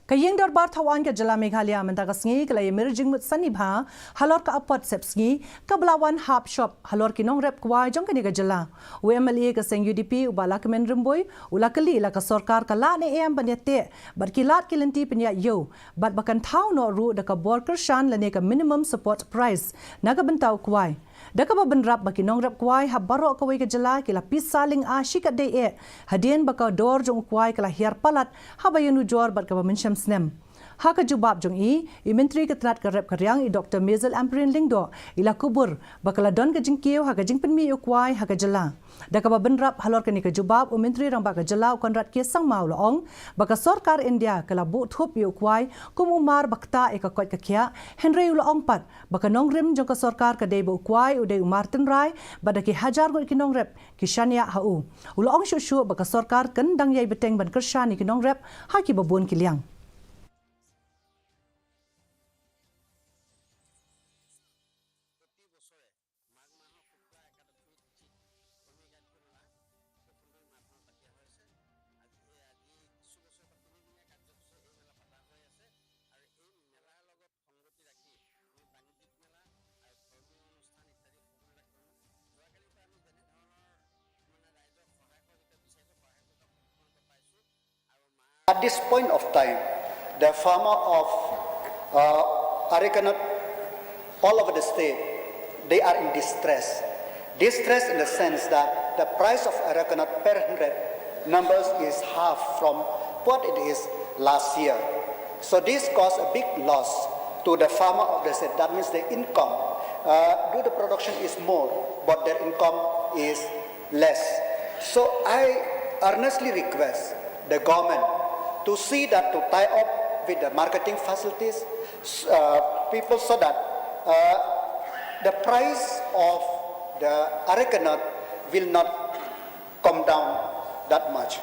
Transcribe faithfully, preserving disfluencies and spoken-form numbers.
Ka Ïing Dorbar Thaw Aiñ ka Jylla Meghalaya mynta ka sngi ka la ïamir jingmut sani bha halor ka apot sepsngi kaba la wan hap shop halor ki nongrep kwai jong kane ka jylla. U M L A ka seng U D P u Bah Lahkmen Rymbui u la kylli la ka sorkar ka lah ne em ban ïateh bad ki lad ki lynti pynïaid ïew bad ba kan thaw noh ruh da ka bor kyrshan lane ka minimum support price na ka bynta u kwai. Da kaba bynrap ba ki nongrep kwai ha baroh kawei ka jylla ki la pisa lyngba shi katdei eh hadien ba ka dor jong u kwai ka la hiar palat haba ïanujor bad kaba mynshem snem. Ha ka jubab jong i, i Myntri ka tnad ka rep ka riang i Doktor Mazel Ampareen Lyngdoh i la kubur ba ka la don ka jingkiew ha ka jingpynmih u kwai ha ka jylla. Da kaba bynrap halor kane ka jubab, u Myntri Rangbah ka jylla u Conrad K Sangma u la ong ba ka sorkar India ka la buh thup ïa u kwai kum u mar ba ktah ïa ka koit ka khiah, hynrei u la ong pat ba ka nongrim jong ka sorkar ka dei ba u kwai u dei u mar tynrai bad da ki hajar ngut ki nongrep ki shaniah ha u. U la ong shuh shuh ba ka sorkar kan dang ïai bteng ban kyrshan ïa ki nongrep ha kiba bun ki liang. At this point of time, the farmer of uh, arecanut all over the state, they are in distress. Distress in the sense that the price of arecanut per hundred numbers is half from what it is last year. So this caused a big loss to the farmer of the state. That means the income. Uh, do the production is more, but their income is less. So I earnestly request the government to see that to tie up with the marketing facilities, uh, people, so that uh, the price of the arecanut will not come down that much.